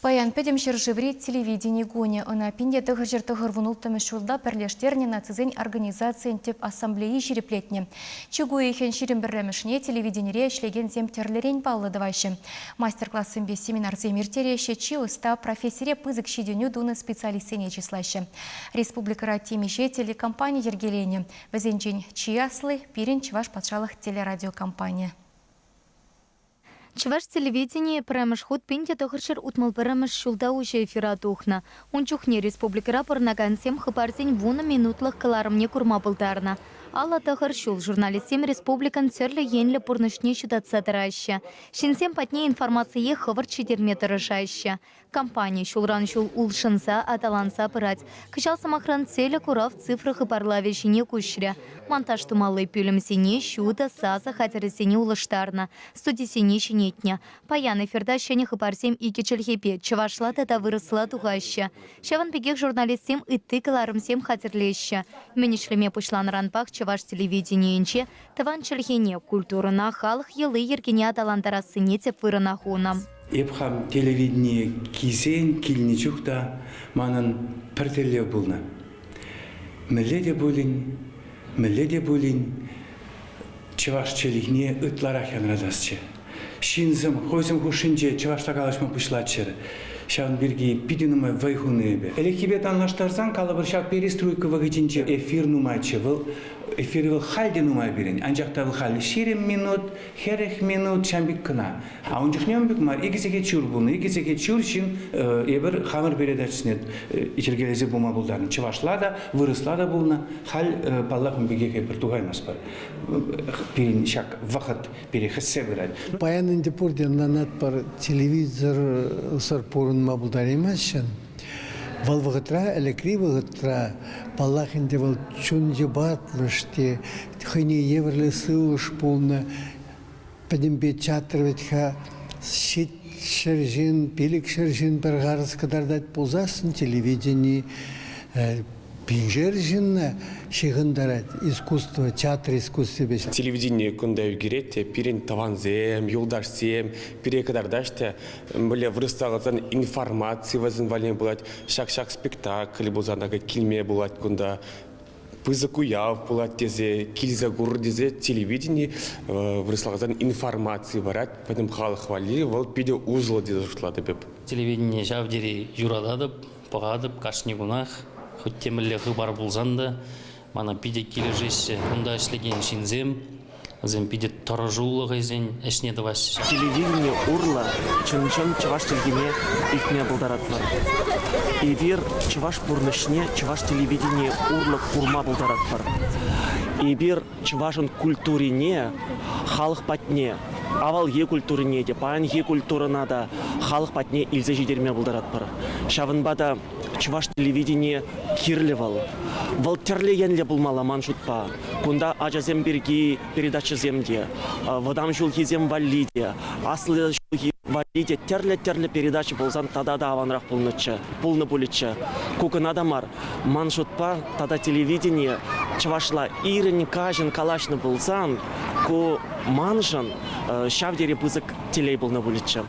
Паян пӗтӗм ҫӗршыври телевидени кунӗ. Ӑна 1996 ҫулта пӗрлештернӗ нацисен организацийӗн тӗп ассамблейи ҫирӗплетнӗ. Чӳк уйӑхӗн 21-мӗшне телевиденире ӗҫлекенсем тӗрлӗрен паллӑ тӑваҫҫӗ. Мастер-классемпе семинарсем ирттереҫҫӗ, чи ӑста профессире пысӑк ҫитӗнӳ тунӑ специалистсене чыслаҫҫӗ. Республикӑра темиҫе телекомпани йӗркеленӗ. Вӗсенчен чи асли пирӗн Чӑваш патшалӑх телерадиокомпанийӗ. Чӑваш телевиденийӗ пӗрремӗш хут 1961 ҫулта уҫӑ эфира тухнӑ. Ун чухне республикӑра пурӑнакансем хыпарсен вунӑ минутлӑх кӑларӑмне курма пултарнӑ. 59 ҫул журналистсем республикӑн тӗрлӗ енлӗ пурнӑҫне ҫутатса тӑраҫҫӗ. Ҫынсем патне информацие хӑвӑрт ҫитерме тӑрӑшаҫҫӗ. Компани ҫулран-ҫул улшӑнса, аталанса пырать. Кӑҫал, сӑмахран, телекурав цифра хыпарлавӗ ҫине куҫрӗ. Монтаж тумалли пӳлӗмсене ҫутӑ, сасӑ хатӗрӗсене улӑштарнӑ, студисене ҫӗнетнӗ. Паян эфирта ҫӗнӗ хыпарсем икӗ чӗлхепе, чӑвашла тата вырӑсла тухаҫҫӗ. Ҫавӑн пекех журналистсем ытти кӑларӑмсем хатӗрлеҫҫӗ. Мӗн ӗҫлеме пуҫланӑранпах чӑваш телевиденийӗнче тӑван чӗлхене, культурӑна, халӑх йӑли-йӗркине аталантарассине тӗп вырӑна хунӑ. Эп хам телевидение килсен, килнӗ чух та манӑн пӗр тӗллев пулнӑ. Мӗнле те пулин, мӗнле те пулин чӑваш чӗлхине ытларах янратасчӗ. Ҫынсем хӑйсем хушшинче чӑвашла калаҫма пуҫлаччӑр. Ҫавӑн пирки питӗ нумай вӑй хунӑ эпӗ. Ӗлӗкхипе танлаштарсан, калӑпӑр, ҫав перестройка вӑхӑтӗнче эфир нумайччӗ. Вӑл эфир вӑл халь те нумай пирӗн, анчах та вӑл халь 20 минут, 40 минут ҫам пек кӑна. А ун чухне ун пек мар, икӗ сехет ҫур пулнӑ. Икӗ сехет ҫур ҫын эпир хамӑр передачӑсене йӗркелесе пыма пултарнӑ. Чӑвашла та, вырӑсла та пулнӑ. Халь, паллах, ун пекех эпир тухаймастпӑр. Пирӗн ҫак вӑхӑт пире хӗссе пырать. Паян ӗнтӗ пурте ӑнланатпӑр, телевизорсӑр пурӑнма пултараймаҫҫӗ. Вӑл вӑхӑтра, ӗлӗкри вӑхӑтра, паллах ӗнтӗ вӑл чун йӑпатмӑш те, хӑйне евӗрлӗ сывлӑш пулнӑ. Пӗтӗмпе театр вӗт-ха ҫитҫӗр ҫын, пилӗкҫӗр ҫын пӗр харӑс кӑтартать пулсассӑн телевидени пиншер ҫынна ҫыхӑнтарать искусство, театр искусствипе. Телевидени кунта ӳкерет те пирӗн тӑвансем, юлташсем пире кӑтартаҫ те, мӗнле вырӑсла каласан информаци вӗсен валли пулать, ҫак-ҫак спектакль пулсан акӑ килме пулать кунта. Пысӑк уяв пулать тесе, килсе кур тесе телевидени вырӑсла каласан информаци парать пӗтӗм халӑх валли, вӑл питӗ усӑллӑ тесе шутлатӑп эп. Телевидение ҫав тери юрататӑп, пӑхатӑп кашни кунах. Хуть те мӗнле хыпар пулсан та мана питӗ килӗшеҫҫӗ кунта ӗҫлекен ҫынсем. Вӗсем питӗ тӑрӑшуллӑ хӑйсен ӗҫне тӑваҫҫӗ. Телевидени урлӑ чӑн-чӑн чӑваш чӗлхине илтме пултаратпӑр. Эпир чӑваш пурнӑҫне чӑваш телевиденийӗ урлӑ курма пултаратпӑр. Эпир чӑвашӑн культурине халӑх патне, авалхи культурине те, паянхи культурӑна та халӑх патне илсе ҫитерме пултаратпӑр. Ҫавӑнпа та чӑваш телевиденийӗ кирлӗ вӑл. Вӑл тӗрлӗ енлӗ пулмалла ман шутпа. Кунта ачасем пирки передачӑсем те, вӑтам ҫулхисем валли те, аслӑ ҫулхи валли те тӗрлӗ-тӗрлӗ передача пулсан тата та аванрах пулнӑччӗ, пулнӑ пулӗччӗ. Ку кӑна та мар, ман шутпа тата телевидение чӑвашла ирӗн-каҫӑн калаҫнӑ пулсан, ку маншӑн ҫав тери пысӑк телей пулнӑ пулӗччӗ.